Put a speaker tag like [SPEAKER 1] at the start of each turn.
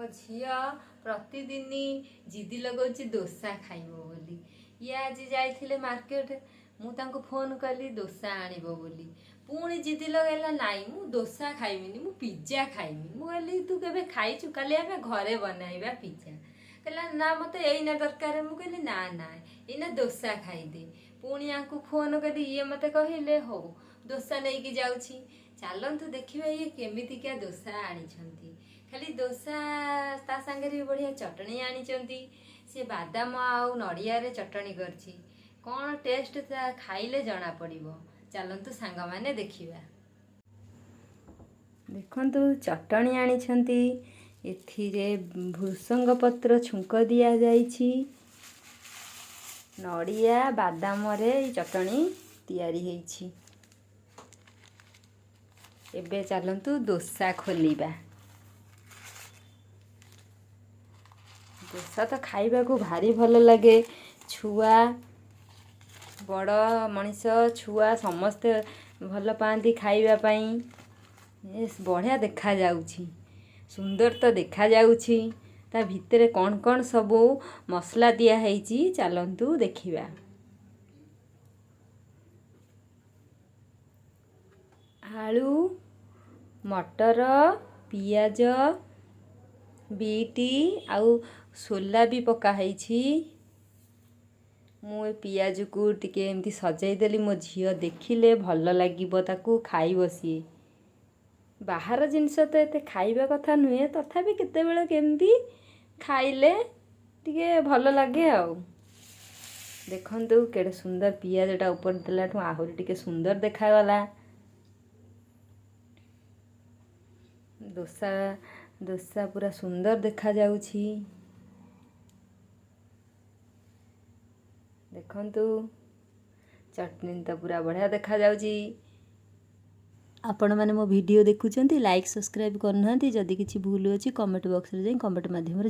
[SPEAKER 1] ମୋ ଝିଅ ପ୍ରତିଦିନ ଜିଦି ଲଗାଉଛି ଦୋସା ଖାଇବ ବୋଲି। ଇଏ ଆଜି ଯାଇଥିଲେ ମାର୍କେଟ। ମୁଁ ତାଙ୍କୁ ଫୋନ୍ କଲି ଦୋସା ଆଣିବ ବୋଲି। ପୁଣି ଜିଦି ଲଗାଇଲା, ନାଇଁ, ମୁଁ ଦୋସା ଖାଇବିନି, ମୁଁ ପିଜ୍ଜା ଖାଇବି। ମୁଁ କହିଲି, ତୁ କେବେ ଖାଇଛୁ? କାଲି ଆମେ ଘରେ ବନାଇବା ପିଜ୍ଜା। କହିଲା, ନା, ମୋତେ ଏଇନା ଦରକାର। ମୁଁ କହିଲି, ନା ନା, ଏଇନା ଦୋସା ଖାଇଦେ। ପୁଣି ୟାଙ୍କୁ ଫୋନ୍ କଲି। ଇଏ ମୋତେ କହିଲେ, ହଉ, ଦୋସା ନେଇକି ଯାଉଛି। ଚାଲନ୍ତୁ ଦେଖିବା ଇଏ କେମିତିକା ଦୋସା ଆଣିଛନ୍ତି। ଖାଲି ଦୋସା, ତା ସାଙ୍ଗରେ ବି ବଢ଼ିଆ ଚଟଣି ଆଣିଛନ୍ତି। ସେ ବାଦାମ ଆଉ ନଡ଼ିଆରେ ଚଟଣି କରିଛି। କ'ଣ ଟେଷ୍ଟ, ତା ଖାଇଲେ ଜଣା ପଡ଼ିବ। ଚାଲନ୍ତୁ ସାଙ୍ଗମାନେ, ଦେଖିବା। ଦେଖନ୍ତୁ, ଚଟଣି ଆଣିଛନ୍ତି। ଏଥିରେ ଭୃସଙ୍ଗ ପତ୍ର ଛୁଙ୍କ ଦିଆଯାଇଛି। ନଡ଼ିଆ ବାଦାମରେ ଏଇ ଚଟଣି ତିଆରି ହେଇଛି। ଏବେ ଚାଲନ୍ତୁ ଦୋସା ଖୋଲିବା। ଦୋସା ତ ଖାଇବାକୁ ଭାରି ଭଲ ଲାଗେ। ଛୁଆ, ବଡ଼ ମଣିଷ, ଛୁଆ ସମସ୍ତେ ଭଲ ପାଆନ୍ତି ଖାଇବା ପାଇଁ। ବଢ଼ିଆ ଦେଖାଯାଉଛି, ସୁନ୍ଦର ତ ଦେଖାଯାଉଛି। ତା ଭିତରେ କ'ଣ କ'ଣ ସବୁ ମସଲା ଦିଆହେଇଛି, ଚାଲନ୍ତୁ ଦେଖିବା। ଆଳୁ, ମଟର, ପିଆଜ, ବିଟ୍ ଆଉ ସୋଲା ବି ପକା ହେଇଛି। ମୁଁ ଏ ପିଆଜକୁ ଟିକେ ଏମିତି ସଜେଇଦେଲି। ମୋ ଝିଅ ଦେଖିଲେ ଭଲ ଲାଗିବ ତାକୁ, ଖାଇବ ସିଏ। ବାହାର ଜିନିଷ ତ ଏତେ ଖାଇବା କଥା ନୁହେଁ, ତଥାପି କେତେବେଳେ କେମିତି ଖାଇଲେ ଟିକେ ଭଲ ଲାଗେ। ଆଉ ଦେଖନ୍ତୁ, କେଡ଼େ ସୁନ୍ଦର! ପିଆଜଟା ଉପରେ ଦେଲାଠୁ ଆହୁରି ଟିକେ ସୁନ୍ଦର ଦେଖାଗଲା। ଦୋସା, ଦୋସା ପୁରା ସୁନ୍ଦର ଦେଖାଯାଉଛି। ଦେଖନ୍ତୁ, ଚଟଣି ତ ପୁରା ବଢ଼ିଆ ଦେଖାଯାଉଛି।
[SPEAKER 2] ଆପଣମାନେ ମୋ ଭିଡ଼ିଓ ଦେଖୁଛନ୍ତି, ଲାଇକ୍, ସବସ୍କ୍ରାଇବ୍ କରୁନାହାନ୍ତି। ଯଦି କିଛି ଭୁଲ ଅଛି, କମେଣ୍ଟ ବକ୍ସରେ ଯାଇ କମେଣ୍ଟ ମାଧ୍ୟମରେ